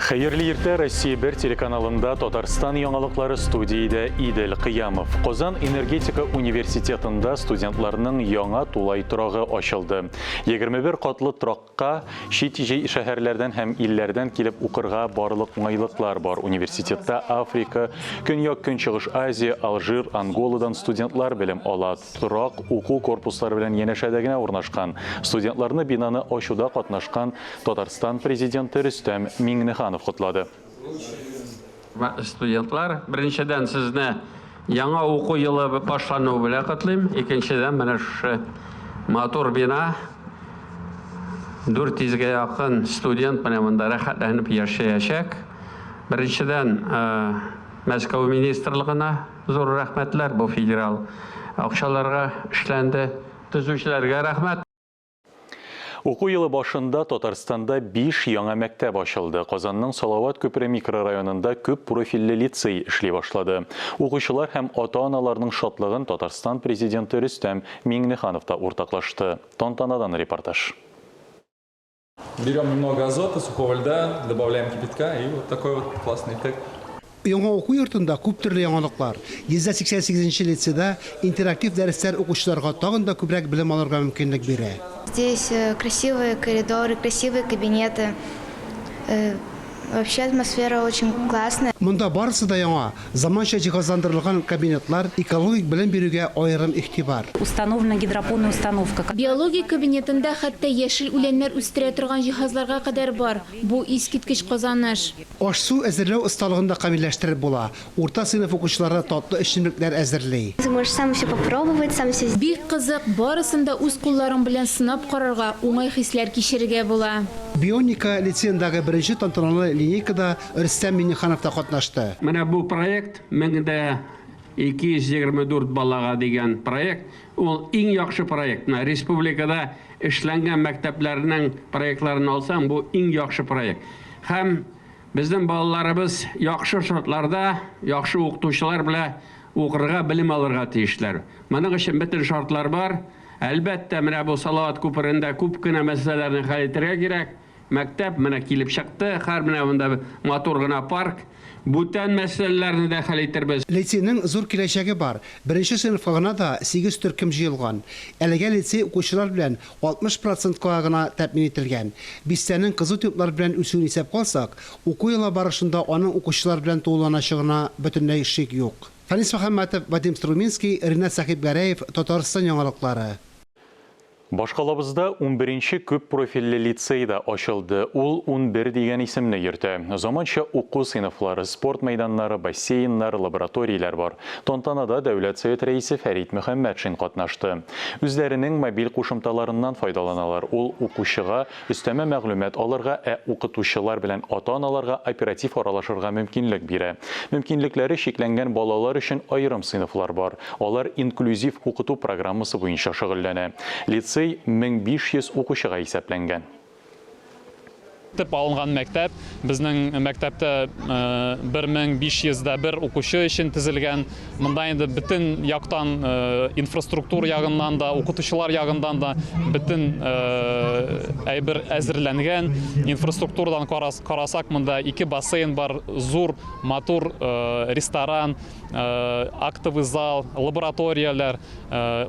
Хәерле иртә, Россия 1 телеканалында Татарстан яңалыклары студиядә Идел Кыямов. Казан энергетика университетында студентларның яңа тулай торагы ачылды. 21 катлы торакка чит шәһәрләрдән һәм илләрдән килеп укырга барлык уңайлыклар бар. Университетта Африка, Көньяк-Көнчыгыш Азия, Алжир, Анголадан студентлар белем ала. Торак уку корпуслары белән янәшәдә генә урнашкан. Студентларны бинаны ачуда катнашкан Татарстан Президенты Рөстәм Миңнеханов котлады. Студентлар, беренчедән, сезне яңа уку елы башлануы белән котлыйм. Икенчедән, менә шушы матур бина, 400 гә якын студент менә монда рәхәтләнеп яшәячәк. Беренчедән, Мәскәү министрлыгына зур рәхмәтләр, бу федерал акчаларга эшләнде. Төзүчеләргә рәхмәт. Уку елы башында Татарстанда биш яңа мәктәп ачылды. Казанның Салават күпере микрорайонында күп профильле лицей эшли башлады. Укучылар һәм ата-аналарның шатлыгын Татарстан Президенты Рөстәм Миңнеханов та уртаклашты. Тантанадан репортаж. Берем немного азота, сухого льда, добавляем кипятка и вот такой вот классный эффект. Яңа уку йортында күп төрле яңалыклар. 188 нче лицейда интерактив дәресләр укучыларга тагын да күбрәк белем алырга мөмкинлек бирә. Здесь красивые коридоры, красивые кабинеты. Вообще атмосфера очень классная. Монда барысы да яңа, заманча җиһазландырылган кабинетлар, экологик белем бирүгә аерым игътибар. Установлена гидропонная установка. Биология кабинетында хәтта яшел үләннәр үстерә торган җиһазларга кадәр бар. Бу искиткеч казаныш. Аш-су әзерләү осталыгын да камилләштереп була. Урта сыйныф укучылары татлы эчемлекләр әзерли. Ты можешь сам все попробовать, сам все. Бик кызык, барысын да үз кулларың белән сынап карарга, уңай хисләр кичерергә була. Бионика лицеендагы беренче тантаналы линейкада Рөстәм Миңнеханов та катнашты. Менә бу проект, 1224 балага дигән проект, ул иң яхшы проект. Менә республикада эшләнгән мәктәпләрнең проектларын алсаң, бу иң яхшы проект. Һәм Безнең балаларыбыз яхшы шартларда, яхшы укытучылар белән укырга, белем алырга тиешләр. Моның өчен бөтен шартлар бар. Әлбәттә, менә бу Салават күперендә күп кенә мәсьәләләрне хәл итәргә кирәк. Мәктәп менә килеп чыкты, хәр менә монда матур гына парк. Бүтән мәсьәләләрне дә хәл итербез. Лицейның зур киләчәге бар. Беренче сыйныфка гына да сигез төркем җыелган. Әлегә лицей укучылар белән 60 процентка гына тәэмин ителгән. Бистәнең кызу темплар белән үсүен исәпкә алсак, уку елы барышында аның укучылар белән тулыланачагына бөтенләй шик юк. Фәнис Мөхәммәтов, Вадим Струминский, Ринат Сәхипгәрәев, Татарстан яңалыклары. Башкалабызда унберенче күп профильле лицей да ачылды. Ул 11 дигән исемне йөртә. Заманча уку сыйныфлары, спорт мәйданнары, бассейннар, лабораторияләр бар. Тантанада Дәүләт Совет Рәисе Фәрит Мөхәммәтшин катнашты. Үзләренең мобиль кушымталарыннан файдаланалар, ул укучыга өстәмә мәгълүмат алырга, ә укытучылар белән ата-аналарга оператив аралашырга мөмкинлек бирә. Мөмкинлекләре чикләнгән балалар өчен аерым сыйныфлар бар, алар инклюзив укыту программасы буенча шөгыльләнә. Лицей 1500 укучыга исәпләнгән. Теп алынган мәктәп. Безнең мәктәптә 1501 укучы өчен төзелгән. Монда инде бөтен яктан, инфраструктура ягыннан да, укытучылар ягыннан да бөтен әйбер әзерләнгән. Инфраструктурадан карасак, монда ике бассейн бар, зур, матур ресторан, актовый зал, лабораторияләр,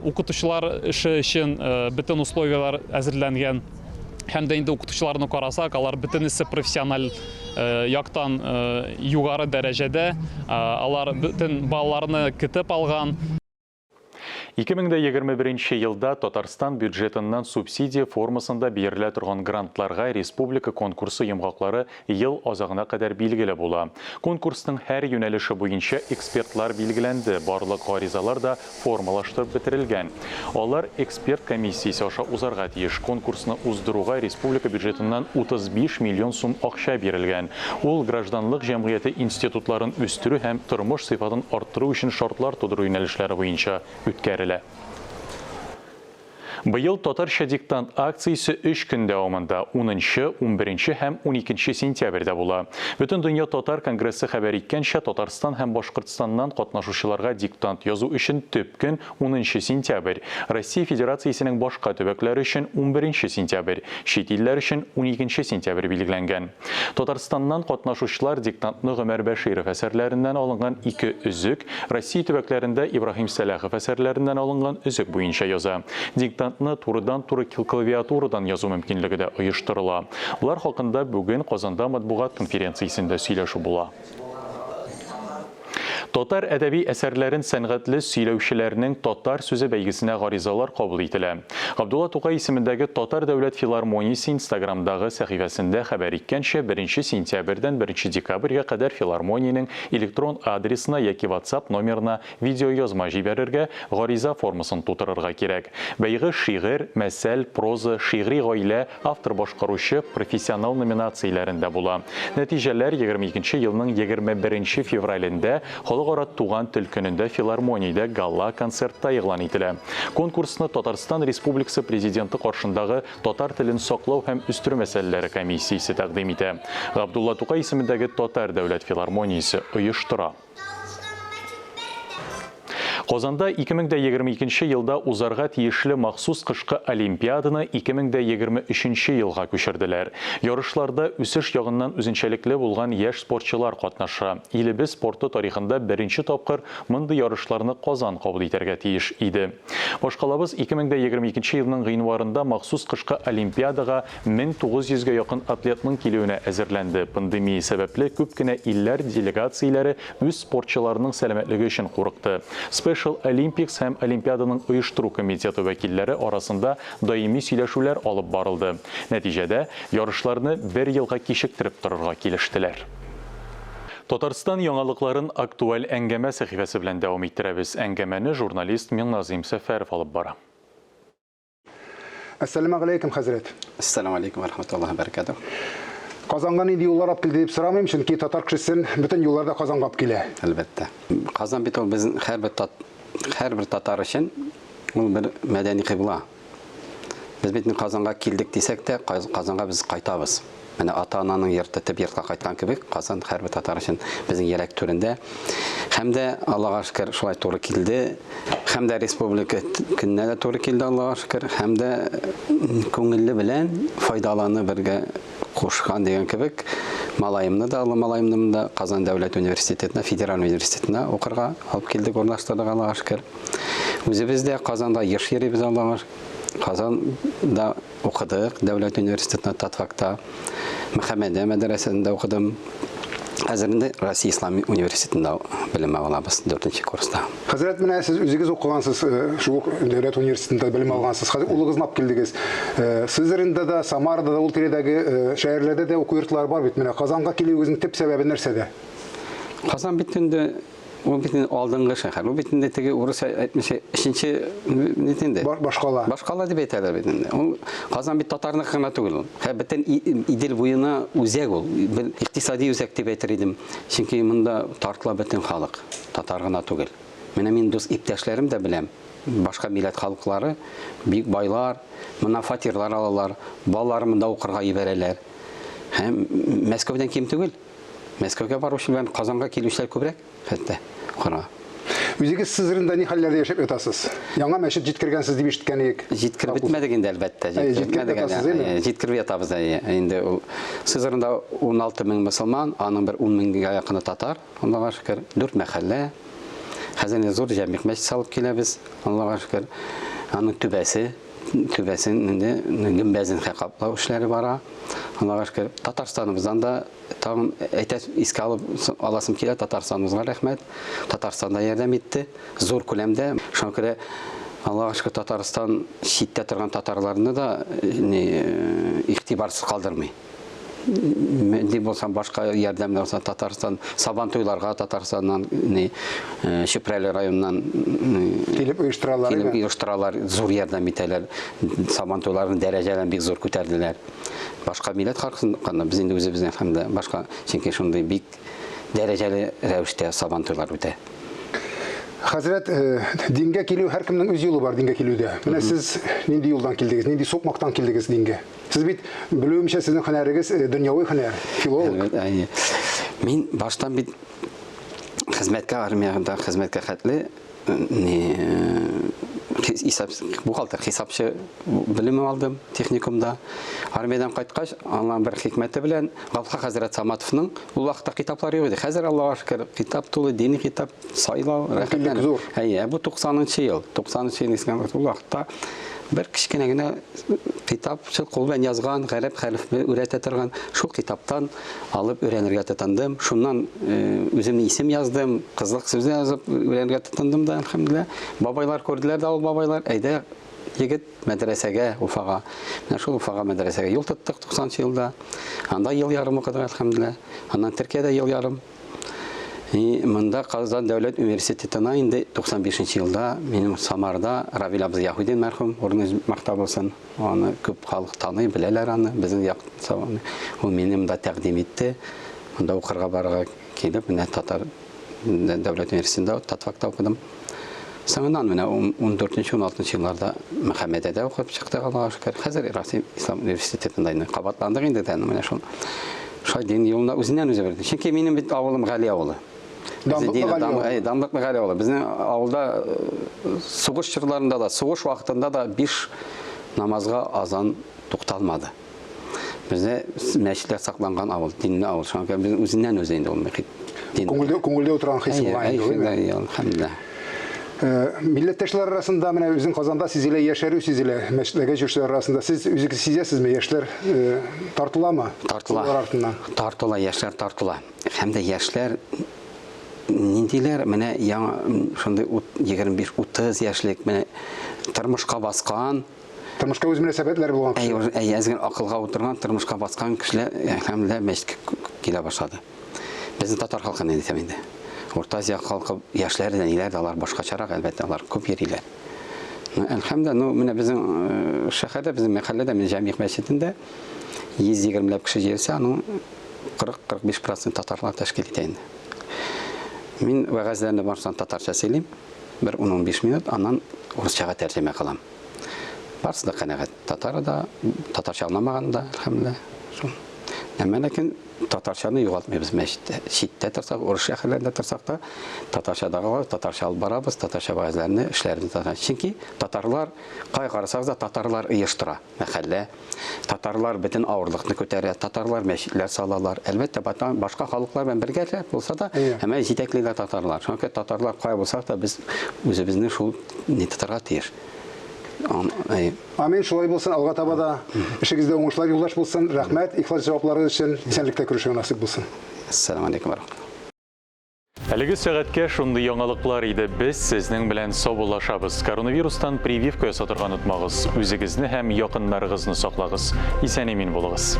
укытучылар эше өчен бөтен условияләр әзерләнгән. Һәм дә инде укытучыларны карасак, алар бөтенесе профессиональ э, яктан э, югары дәрәҗәдә, э, алар бөтен балаларны көтеп алган. 2021 елда Татарстан бюджетыннан субсидия формасында бирелә торган грантларга республика конкурсы йомгаклары ел азагына кадәр билгеле була. Конкурсның һәр юнәлеше буенча экспертлар билгеләнде, барлык гаризалар да формалаштырып бетерелгән. Алар эксперт комиссиясе аша узарга тиеш. Конкурсны уздыруга республика бюджетыннан 35 миллион сум акча бирелгән. Ул гражданлык җәмгыяте институтларын үстерү һәм тормыш сыйфатын арттыру өчен шартлар тудыру юнәлешләре буенча үткәрелә. Быел Татарча диктант акциясе өч көн дәвамында, унынчы, унберенче һәм уникенче сентябрьдә була. Бөтендөнья татар конгрессы хәбәр иткәнчә, Татарстан һәм Башкортстаннан катнашучыларга диктант язу өчен төп көн, унынчы сентябрь, Россия Федерациясенең башка төбәкләре өчен, унберенче сентябрь, чит илләр өчен уникенче сентябрь билгеләнгән. Татарстаннан катнашучылар диктантны Гомәр Бәширов әсәрләреннән алынган ике өзек, Россия төбәкләрендә Ибраһим Сәлахов әсәрләреннән алынган өзек буенча яза. Диктантны турыдан-туры клавиатурадан язу мөмкинлеге дә оештырыла. Болар хакында бүген Казанда матбугат конференциясендә сөйләшү була. Татар әдәби әсәрләрен сәнгатьле сөйләүчеләрнең Татар сүзе бәйгесенә гаризалар кабул ителә. Габдулла Тукай исемендәге Татар дәүләт филармониясе Инстаграмдагы сәхифәсендә хәбәр иткәнчә, беренче сентябрьдән беренче декабрьгә кадәр филармониянең электрон адресына яки WhatsApp номерына видеоязма җибәрергә, гариза формасын тутырырга кирәк. Бәйге шигырь, мәсәл, проза, шигъри гаилә, Автор-башкаручы, профессионал номинацияләрендә була. Нәтиҗәләр 22 нче елның 21 нче февралендә Халыкара туган тел көнендә филармониядә гала-концертта игълан ителә. Конкурсны Татарстан Республикасы Президенты каршындагы татар телен саклау һәм үстерү мәсьәләләре комиссиясе тәкъдим итә. Габдулла Тукай исемендәге Татар дәүләт филармониясе оештыра. Казанда 2022 елда узарга тиешле махсус кышкы Олимпиаданы 2023 елга күчерделәр. Ярышларда үсеш ягыннан үзенчәлекле булган яшь спортчылар катнаша. Илебез спорты тарихында беренче тапкыр мондый ярышларны Казан кабул итәргә тиеш иде. Башкалабыз 2022 елның гыйнварында махсус кышкы Олимпиадага 1900 гә якын атлетның килүенә әзерләнде. Пандемия сәбәпле, күп кенә илләр делегацияләре үз спортчыларының сәламәтлеге өчен курыкты. Special Olympics һәм Олимпиаданың оештыру комитеты вәкилләре арасында даими сөйләшүләр алып барылды. Нәтиҗәдә, ярышларны бер елга кичектереп торырга килештеләр. Татарстан яңалыкларын актуаль әңгәмә сәхифәсе белән дәвам иттерәбез. Әңгәмәне журналист Миңназыйм Сәфәров алып бара. Әссәламәгаләйкем, хәзрәт. Әссәламәгаләйкем вә рахматуллаһи вә бәрәкәтүһ. Казанга нинди юллар алып килде дип сорамыйм, чөнки татар кешесен бөтен юллар да Казанга алып килә. Әлбәттә. Казан бит ул безнең һәрбер тат, һәрбер татар өчен ул бер мәдәни кыйбла. Без бит Казанга килдек дисәк тә, Казанга без кайтабыз. Менә ата-ананың йорты төп йортка кайткан кебек, Казан һәрбер татар өчен безнең йөрәк түрендә. Һәм дә, Аллага шөкер, шулай туры килде. Һәм дә республика көненә дә туры килде, Аллага шөкер. Һәм дә күңелле белән файдаланы бергә кушкан дигән кебек, малаемны да, олы малаемны да Казан дәүләт университетына, федераль университетына укырга алып килдек, урнаштырдык, Аллага шөкер. Үзебез дә Казанда еш йөрибез, Аллага шөкер. Казанда Укыдык дәүләт университетында, татфакта, Мөхәммәдия мәдрәсәсендә укыдым. Хәзер инде Россия ислам университетында белем алабыз, дүртенче курста. Хәзрәт, менә сез үзегез укыгансыз, э, шул ук дәүләт университетында белем алгансыз. Хәзер улыгызны алып килдегез. Э, Сызранда да, Самарада да, ул тирәдәге э, шәһәрләрдә дә уку йортлары бар бит. Менә Казанга килүегезнең төп сәбәбе нәрсәдә? Казан бит инде Ул бит инде алдынгы шәһәр. Ул бит инде теге урыс әйтмешә өченче бит инде. Башкала. Башкала дип әйтәләр бит инде. Ул Казан бит татарныкы гына түгел ул. Һәм бөтен Идел буена үзәк ул. Бер икътисади үзәк дип әйтер идем. Чөнки монда тартыла бөтен халык. Татар гына түгел. Менә мин дус иптәшләрем дә беләм. Башка милләт халыклары бик байлар, моннан фатирлар алалар, балаларын монда укырга җибәрәләр. Һәм Мәскәүдән ким түгел. Мәскәүгә баручы белән Казанга килүчеләр күбрәк, хәтта укырга. Үзегез Сызранда ни хәлләрдә яшәп ятасыз? Яңа мәчет җиткергәнсез дип ишеткән идек. Җиткереп бетмәдек инде, әлбәттә. Җиткереп ятасыз, әйеме? Җиткереп ятабыз, әйе. Инде ул Сызранда 16 мең мөселман, аның бер 10 меңгә якыны татар, Аллага шөкер. Дүрт мәхәллә. Хәзер инде зур җәмигъ мәчет салып киләбез, Аллага шөкер. Аның түбәсе, түбәсен инде гөмбәзен каплау эшләре бара. Аллага шөкер, Татарстаныбыздан да тагын әйтә искә алып аласым килә, Татарстаныбызга рәхмәт. Татарстан да ярдәм итте, зур күләмдә. Шуңа күрә Аллага шөкер, Татарстан читтә торган татарларны да ни игътибарсыз калдырмый. Ни булса башка ярдәм дә булса Татарстан Сабан туйларга Татарстаннан ни Чүпрәле районыннан килеп оештыралар. Килеп оештыралар, зур ярдәм итәләр. Сабан туйларын дәрәҗәләрен бик зур күтәрделәр. Башка милләт халкында без инде үзебезнең һәм дә башка, чөнки шундый бик дәрәҗәле рәвештә сабан туйлар үтә. Хәзрәт, э, дингә килү һәркемнең үз юлы бар дингә килүдә. Менә сез нинди юлдан килдегез, нинди сукмактан килдегез дингә? Сез бит, белүемчә, сезнең һөнәрегез э, дөньяви һөнәр, филолог. Әйе. Мин баштан бит хезмәткә армиядә хезмәткә хәтле не исәп бухгалтер хисапчы белеме алдым техникумда. Армиядән кайткач, Аллаһның бер хикмәте белән Галха хәзрәт Саматовның ул вакытта китаплар юк иде. Хәзер Аллаһка шөкер, китап тулы, дини китап сайлау рәхәтләнеп. Зур. Әйе, бу 90 ел. 90 ел ислам ул вакытта бер кечкенә генә китап, шул кул белән язган, гарәп хәрефе өйрәтә торган шул китаптан алып өйрәнергә тотындым. Шуннан э, үземне исем яздым, кызлык сүзе язып өйрәнергә тотындым да, әлхәмдүлилләһ. Бабайлар күрделәр дә ул бабайлар, әйдә, егет, мәдрәсәгә, Уфага. Менә шул Уфага мәдрәсәгә юл тоттык 90 елда. Анда ел ярым укыдык, әлхәмдүлилләһ. Аннан Төркиядә ел ярым. И монда Казан дәүләт университетына инде 95 елда минем Самарда Равил абзый Яһүдин мәрхүм, урыны мактау булсын. Аны күп халык таный, беләләр аны. Безнең як ул мине монда тәкъдим итте. Монда укырга барырга килеп, менә татар дәүләт университетында татфакта укыдым. Соңыннан менә 14-16 елларда Мөхәммәдәдә укып чыктык, Аллага шөкер. Хәзер Россия Ислам университетында инде кабатландык инде дә, менә шул. Шулай дин юлына үзеннән үзе бирде. Чөнки минем бит авылым Гали авылы. Данлыклы Гали авылы. Данлыклы Гали авылы. Безнең авылда э, сугыш чорларында да, сугыш вакытында да биш намазга азан тукталмады. Бездә мәчетләр сакланган авыл, динле авыл. Шуңа күрә безнең үзеннән үзе инде ул мөхит. Күңелдә күңелдә утырган хис булган инде. Әйе, әлхәмдүлилләһ. Э, милләттәшләр арасында менә үзең Казанда сизелә, яшәрү сизелә, мәчетләргә йөрүчеләр арасында. Сез үзегез сизәсезме, яшьләр э, тартыламы? Тартыла. Артыннан. Тартыла, яшьләр тартыла. Һәм дә яшьләр ниндиләр менә яңа шундый 25-30 яшьлек менә тормышка баскан Тормышка үз мөнәсәбәтләре булган кеше. Әй, әз генә акылга утырган, тормышка баскан кешеләр, әлхәмдүлилләһ, мәчеткә килә башлады. Безнең татар халкын әйтәм инде. Урта Азия халкы яшьләре дә, ниләр дә алар башкачарак, әлбәттә, алар күп йөриләр. Ну, әлхәмдүлилләһ, ну, менә безнең э, шәһәрдә, безнең мәхәлләдә, менә Җәмигъ мәчетендә 120 ләп кеше җыелса, аның 40-45 процент татарлар тәшкил итә инде. Мин вәгазьләрне баштан татарча сөйлим, бер 10-15 минут, аннан урысчага тәрҗемә кылам. Барысы да канәгать. Татары да, татарча аңламаганы да, әлхәмдүлилләһ. Шул. Әмма ләкин татарчаны югалтмыйбыз мәчеттә. Читтә торсак, урыс шәһәрләрендә торсак та, татарча да калабыз, татарча алып барабыз, татарча вәгазьләрне, эшләрне татарча. Чөнки татарлар, кая карасагыз да, татарлар оештыра мәхәллә. Татарлар бөтен авырлыкны күтәрә, татарлар мәчетләр салалар. Әлбәттә, башка халыклар белән бергә булса да, әмма җитәклиләр татарлар. Шуңа күрә татарлар кая булсак та, без үзебезне шул ни тотарга тиеш. Амин, шулай булсын. Алга таба да эшегездә уңышлар юлдаш булсын. Рәхмәт, ихлас җавапларыгыз өчен. Исәнлектә күрешергә насыйп булсын. Ассаламу алейкум ва рахматуллах. Әлеге сәгатькә шундый яңалыклар иде. Без сезнең белән саубуллашабыз. Коронавирустан прививка ясатырга онытмагыз. Үзегезне һәм якыннарыгызны саклагыз. Исән-имин булыгыз.